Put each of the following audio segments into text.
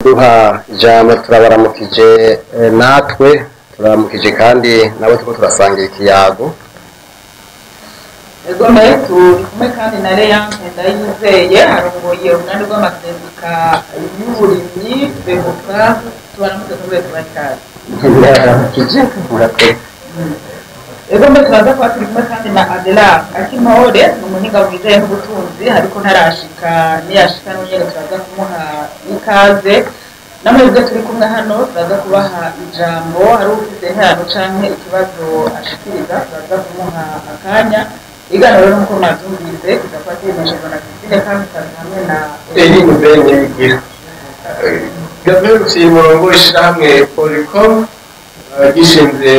Kuduha ijambo, turabaramukije natwe turabaramukije kandi nabo turiko turasangira ikiyago. Ego mbe, turi kumwe kandi na Leonce Ndayizeye, arongoye urunani rw'amasendika y'uburimyi Bebuka. Tubaramutse kumwe, tubaha ikaze. Ndabaramukije, murakoze. Ego mbe, turaza kuba turi kumwe kandi na Adela Akimahore, ni umuhinga mu bijanye n'ubutunzi, ariko ntarashika. Niyashika n'unyene turaza kumuha ikaze. Namwebwe turi kumwe hano turaza kubaha ijambo. Hari ufite interano canke ikibazo ashikiriza, turaza kumuha akanya. Iganiro rero, nk'uko mwavyumvise, kuza kuba kiremeshejwe na Christine Kamikazi hamwe na Eric Benyigira Gabriel Murongo, ishirahamwe Polycom gishinzwe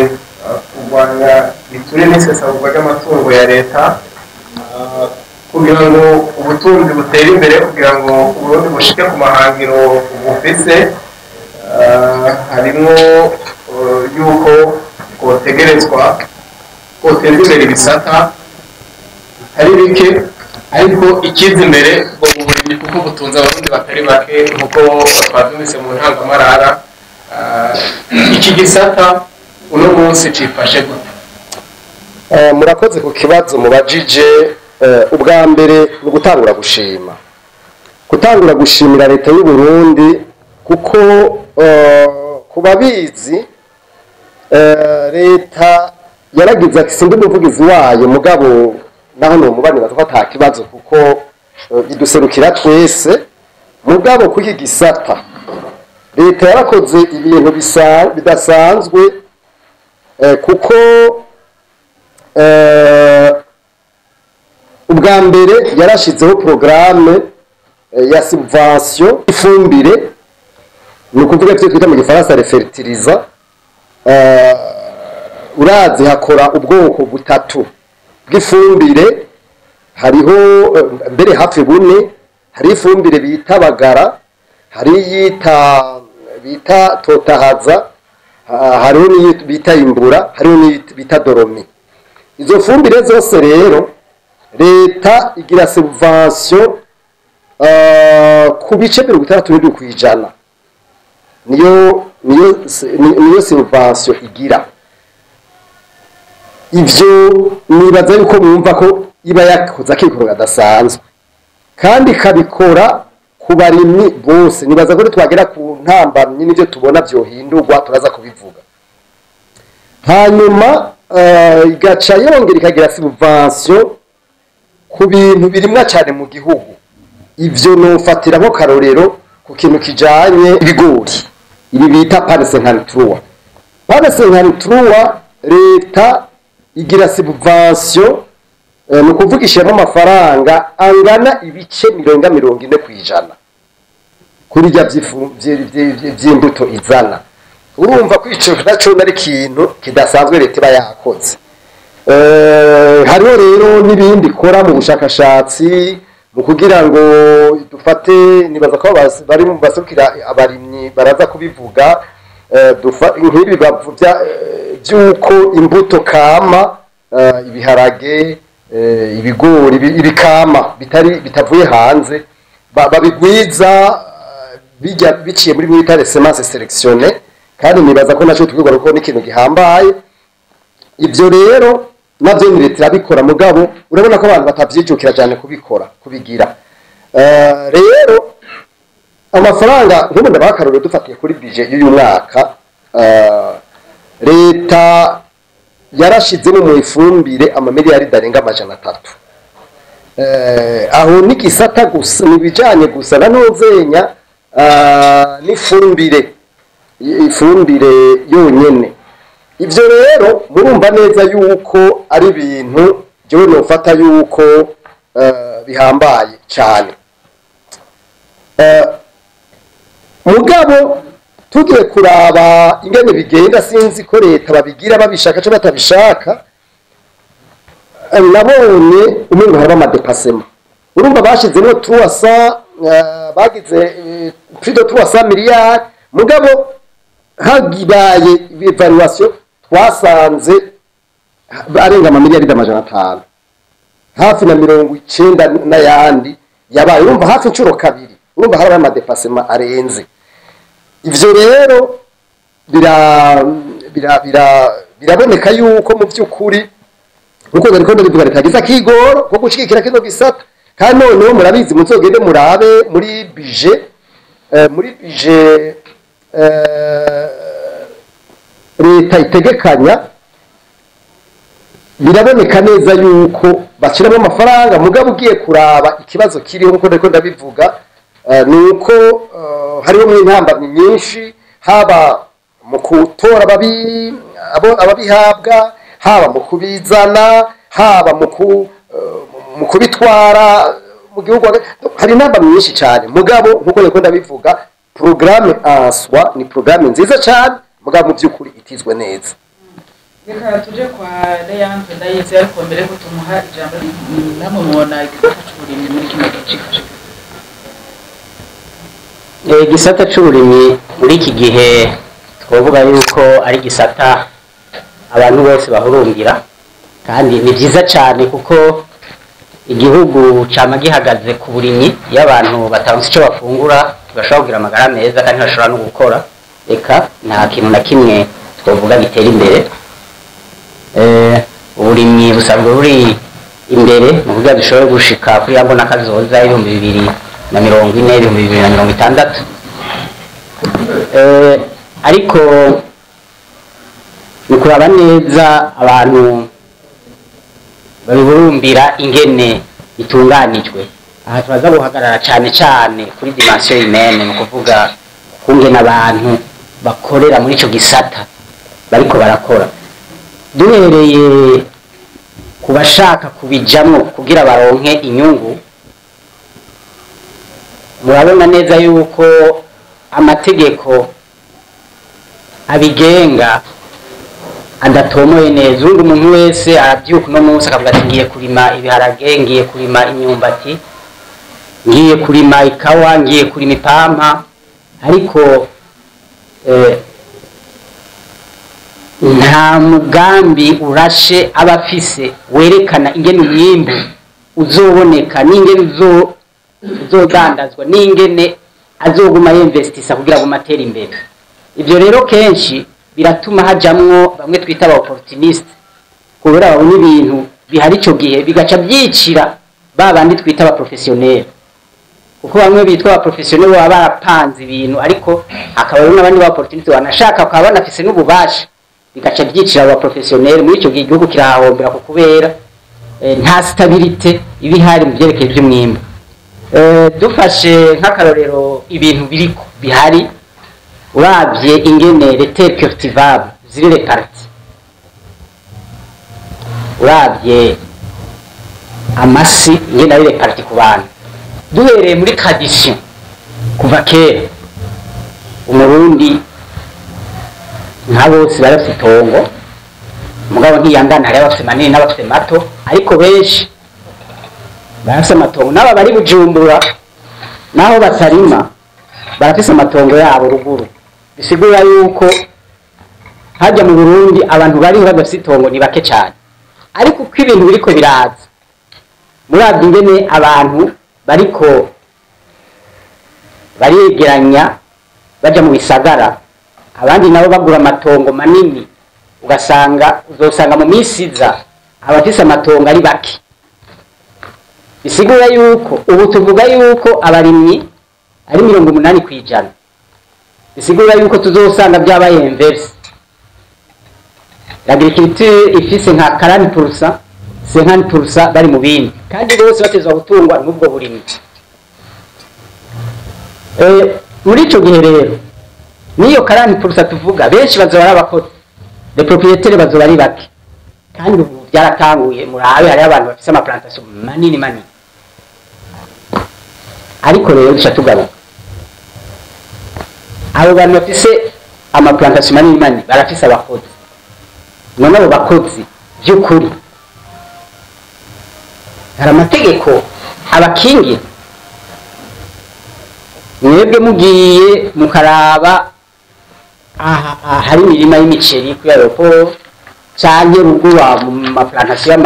kurwanya ibiture n'isesagurwa ry'amatungo ya leta, kugira ngo ubutunzi butere imbere, kugira ngo Uburundi bushike ku mahangiro bufise, harimwo yuko bwotegerezwa bwoteza imbere ibisata bitari bike, ariko ikiza imbere ngo mu burimyi, kuko butunze Abarundi batari bake nk'uko twabyumvise mu ntangamarara. Iki gisata uno munsi cifashe gute? Murakoze ku kibazo mubajije. Ubwa mbere ni ugutangura gushima, gutangura gushimira leta y'u Burundi, kuko ku babizi, leta yaragize ati, sindi umuvugizi wayo, mugabo naho ni umubanira ko ata kibazo, kuko iduserukira twese. Mugabo kuri iki gisata leta yarakoze ibintu bidasanzwe, kuko ubwa mbere yarashizeho porogaramu ya subvention ifumbire, ni ukuvuga ibyo twita mu Gifaransa les fertilisants. Urazi hakora ubwoko butatu bw'ifumbire, hariho mbere hafi bune. Hari ifumbire bita Bagara, hari iyita bita Totahaza, hariho n'iyi bita Imbura, hariho n'iyi bita Doromi. Izo fumbire zose rero leta igira subvention ku bice 67%. Niyo subvention igira. Ivyo nibaza yuko mwumva ko iba yakoze akikoro kadasanzwe, kandi ikabikora ku barimyi bose. Nibaza ko twagera ku ntambamyi n'ivyo tubona vyohindurwa turaza kubivuga. Hanyuma igaca yongera ikagira subvention ku bintu birimwa cyane mu gihugu. Ivyo nofatira nko karorero ku kintu kijanye ibigori, ibi bita PAN 53. PAN 53 leta igira subvention, ni ukuvuga ishiramo amafaranga angana ibice mirongo 40% kuri rya vy'imbuto izana. Urumva ko ico naco nari ikintu kidasanzwe leta iba yakoze. Hariho rero n'ibindi ikora mu bushakashatsi mu kugira ngo dufate, nibaza ko bari mu baserukira abarimyi baraza kubivuga, nk'ibi by'uko imbuto kama, ibiharage, ibigori, ibikama bitari bitavuye hanze, babigwiza bijya biciye muri bita les semences sélectionnées. Kandi nibaza ko naco tubwirwa kuko ni ikintu gihambaye. Ibyo rero navyo ni leta irabikora, mugabo urabona ko abantu batavyijukira cyane kubikora, kubigira. Rero amafaranga nk'ubu ndabaha akarorero, dufatiye kuri budget y'uyu mwaka, leta yarashizemo mu ifumbire amamiliyaridi arenga 300. Aho n'igisata gusa ni ibijanye gusa na ntuzenya n'ifumbire, ifumbire yonyene. Ivyo rero murumva neza yuko ari ibintu jewe nofata yuko bihambaye cyane. Mugabo tugiye kuraba ingene bigenda, sinzi ko leta babigira babishaka cyangwa batabishaka. Nabonye umengo haraba ama dépassements. Urumva bashizemo 300, bagize plus de 300 miliyari, mugabo hagibaye évaluation twasanze arenga amamiliyari 500, hafi na 90 n'ayandi yabaye. Urumva hafi inshuro kabiri, urumva harabaye ama dépassements arenze. Ivyo rero biraboneka yuko mu by'ukuri, nkuko nariko ndabivuga, leta yagize akigoro ko gushigikira kino gisata. Kandi noneho murabizi, muzogende murabe muri budget leta itegekanya, biraboneka neza yuko bashyiramo amafaranga. Mugabo ugiye kuraba ikibazo kiriho, nkuko nariko ndabivuga, ni uko hariho intambamyi nyinshi, haba mu gutora ababihabwa, haba mu kubizana, haba mu kubitwara mu gihugu hagati. Hari intambamyi nyinshi cyane. Mugabo nkuko nariko ndabivuga, programme en soi ni programme nziza cyane, mugabo mu by'ukuri itizwe neza. Reka tuje kwa Leandre Ndayizi, ariko mbere ko tumuha ijambo, namwe mubona igisata c'uburimyi muri kino gihe cifashe? Igisata c'uburimyi muri iki gihe twavuga yuko ari igisata abantu bose bahurumbira, kandi ni byiza cyane kuko igihugu cama gihagaze ku burimyi. Iyo abantu bataronse ico bafungura, ntibashobora kugira amagara meza kandi ntibashobora no gukora, eka nta kintu na kimwe twavuga gitera imbere. Uburimyi busanzwe buri imbere mu buryo dushobora gushika kuri ya mbona kazoza 2040, 2060. Ariko ni kuraba neza abantu babiburumbira ingene bitunganijwe. Aha turaza guhagarara cyane cyane kuri dimension humaine, ni ukuvuga kungena abantu bakorera muri ico gisata bariko barakora, duhereye ku bashaka kubijamwo kugira baronke inyungu. Murabona neza yuko amategeko abigenga adatomoye neza. Ubundi umuntu wese arabyuka uno munsi akavuga ati: "Ngiye kurima ibiharage, ngiye kurima imyumbati, ngiye kurima ikawa, ngiye kurima ipampa." Ariko nta mugambi urashe aba afise werekana ingene umwimbu uzoboneka, n'ingene uzodandazwa, n'ingene azoguma yinvestisa kugira ngo atere imbere. Ibyo rero kenshi biratuma hajamwo bamwe twita aba opportuniste, kubera babona ibintu bihari ico gihe, bigaca byicira ba bandi twita aba professionnel, kuko bamwe bitwa aba professionnel baba barapanze ibintu, ariko hakaba hariho n'abandi ba opportuniste banashaka bakaba banafise n'ububasha, bigaca byicira aba professionnel. Muri ico gihe igihugu kirahahombera, ku kubera nta stabilité iba ihari mu byerekeye by'umwimbu. Dufashe nk'akarorero ibintu biriko bihari, uravye ingene les terres cultivables ziri réparties, uravye amasi ingene ari réparties ku bantu, duhereye muri tradition, kuva kera Umurundi nka bose bari bafite itongo, mugabo ntiyangana. Hari abafite manini n'abafite mato, ariko benshi barafise amatongo. N'aba bari Bujumbura naho batarima, barafise amatongo yabo ruguru. Bisigura yuko hajya mu Burundi abantu bariho badafise itongo ni bake cyane. Ariko uko ibintu biriko biraza, muravye ingene abantu bariko baregeranya baja mu bisagara, abandi nabo bagura amatongo manini, ugasanga uzosanga mu minsi iza abafise amatongo ari bake. Bisigura yuko ubu tuvuga yuko abarimyi ari 80%. Bisigura yuko tuzosanga byabaye inverse, l'agriculture ifise nka 40%, 50% bari mu bindi, kandi bose batezwa gutungwa n'ubwo burimyi. Muri ico gihe rero, niyo 40% tuvuga, benshi bazoba ari abakozi, les propriétaires bazoba ari bake. Kandi ubu byaratanguye, murabe hariho abantu bafise ama plantation manini manini. Ariko rero duca tugaruka, abo bantu bafise ama plantation manini manini barafise abakozi. None abo bakozi by'ukuri hari amategeko abakingira? Mwebwe mugiye mukaraba aha hari imirima y'imiceri kuri aéroport canke ruguru mu ma plantation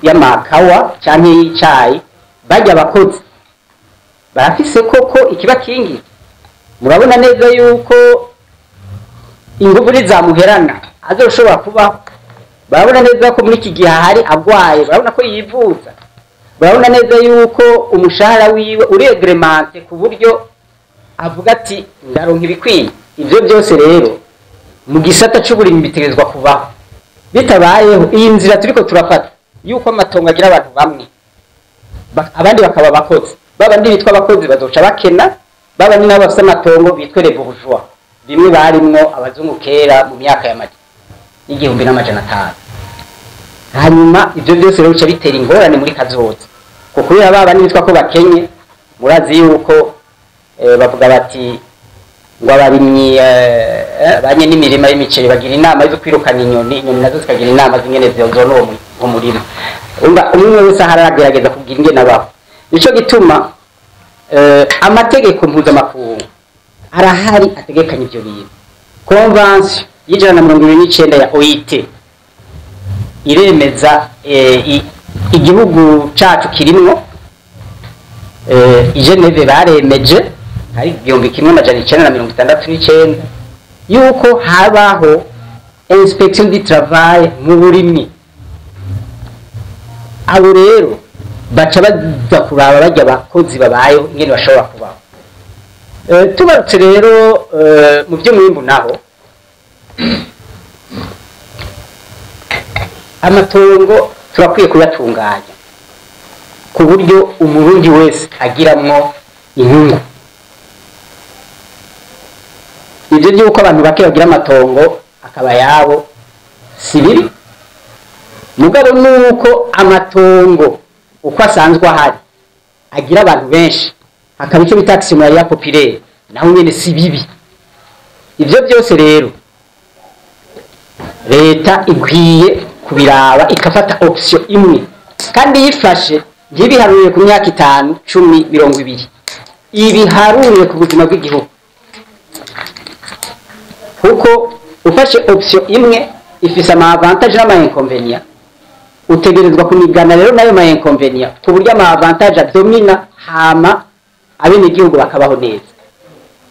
y'amakawa canke y'icayi, barya abakozi barafise koko ikibakingira? Murabona neza yuko inguvu nizamuherana azoshobora kubaho. Barabona neza ko muri iki gihe ahari agwaye, barabona ko yivuza, barabona neza yuko umushahara wiwe uri agrémenté ku buryo avuga ati ndaronka ibikwiye. Ivyo byose rero mu gisata c'uburimyi bitegerezwa kubaho. Bitabayeho, iyi nzira turiko turafata yuko amatongo agira abantu bamwe, abandi bakaba abakozi, babandi bitwa abakozi bazoca bakena, babandi nabo bafise amatongo bitwe les bourgeois, bimwe barimwo abazungu kera mu myaka y'amajana 1500. Hanyuma ivyo byose rero bica bitera ingorane muri kazoza, kuko kubera babandi bitwa ko bakenye, murazi yuko bavuga bati ngo abarimyi banye n'imirima y'imiceri bagira inama zo kwirukana inyoni, inyoni nazo zikagira inama z'ingene zozona uwo murima. Umva, umwe wese ahari aragerageza kugira ingene abaho. Nico gituma amategeko mpuzamakungu arahari ategekanya ivyo bintu. Convention y'129 ya OIT iremeza igihugu cacu kirimwo, i Geneve baremeje hari 1969 yuko habaho inspection du travail mu burimyi. Abo rero baca baza kuraba barya abakozi babayeho ingene bashobora kubaho. Tugarutse rero mu by'umwimbu naho, amatongo turakwiye kuyatunganya ku buryo umurundi wese agiramwo inyungu. Ibyo by'uko abantu bake bagira amatongo akaba yabo si bibi, mugabo nuko amatongo uko asanzwe ahari agira abantu benshi, hakaba icyo bita actionnariat populaire, naho nyene si bibi. Ibyo byose rero leta ikwiye kubiraba ikafata option imwe, kandi yifashe ntibiharure ku myaka 5, 10, 20, ibiharure ku buzima bw'igihugu. Kuko ufashe option imwe ifise ama avantage n'ama inconvénients, utegerezwa kunigana rero nayo ma inconvénients ku buryo ama avantage adomina, hama abenegihugu bakabaho neza.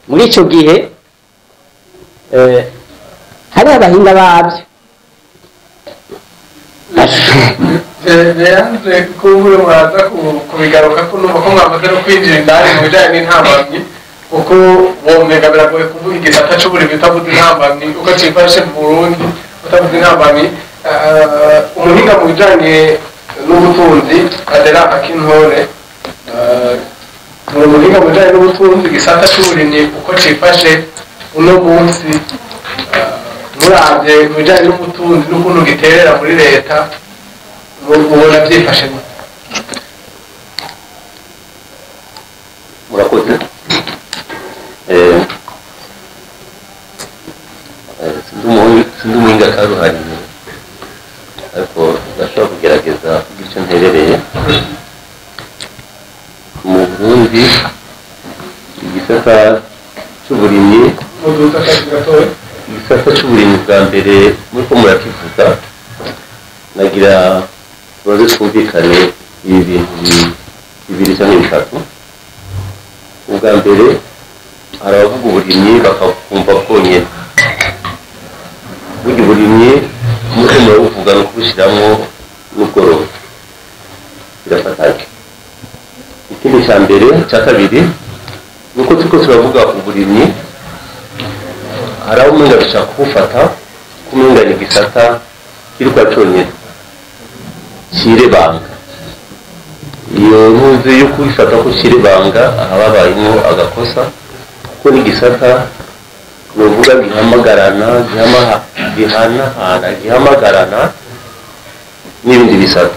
Muri ico gihe hari abahinga babyo. Leandre, kumbure muraza kubigaruka ko numva ko mwamaze no kwinjira indani mu bijanye n'intambamyi, kuko womega biragoye kuvuga igisata c'uburimyi utavuze intambamyi, uko cifashe mu Burundi utavuze intambamyi. Umuhinga mu bijanye n'ubutunzi Adela Akintore, ni umuhinga mu bijanye n'ubutunzi, igisata c'uburimyi uko cifashe uno munsi, muravye mu bijanye n'ubutunzi n'ukuntu giterera muri leta, mubona byifashe gute? Murakoze. Sindi umuhinga karuhariwe, ariko ndashobora kugerageza kugira icyo nterereye. Mu Burundi igisata c'uburimyi, Muduza akazi gatoya. igisata c'uburimyi bwa mbere muriko murakivuga, nagira tubanze twumvikane ibi bintu bibiri canke bitatu. Ubwa mbere, hari abavuga uburimyi bakakumva bwonyene. Burya uburimyi muriko murabuvuga no kubushiramwo n'ubworozi birafatanye. Ikindi ca mbere, ca kabiri, nuko turiko turavuga uburimyi, hari aho umenga dushaka kubufata kumenga ni igisata kiri kwa conyene cirebanga. Iyo ntuzi yo kubifata ko cirebanga, hababayemwo agakosa, kuko ni igisata novuga gihamagarana, gihanahana, gihamagarana n'ibindi bisata.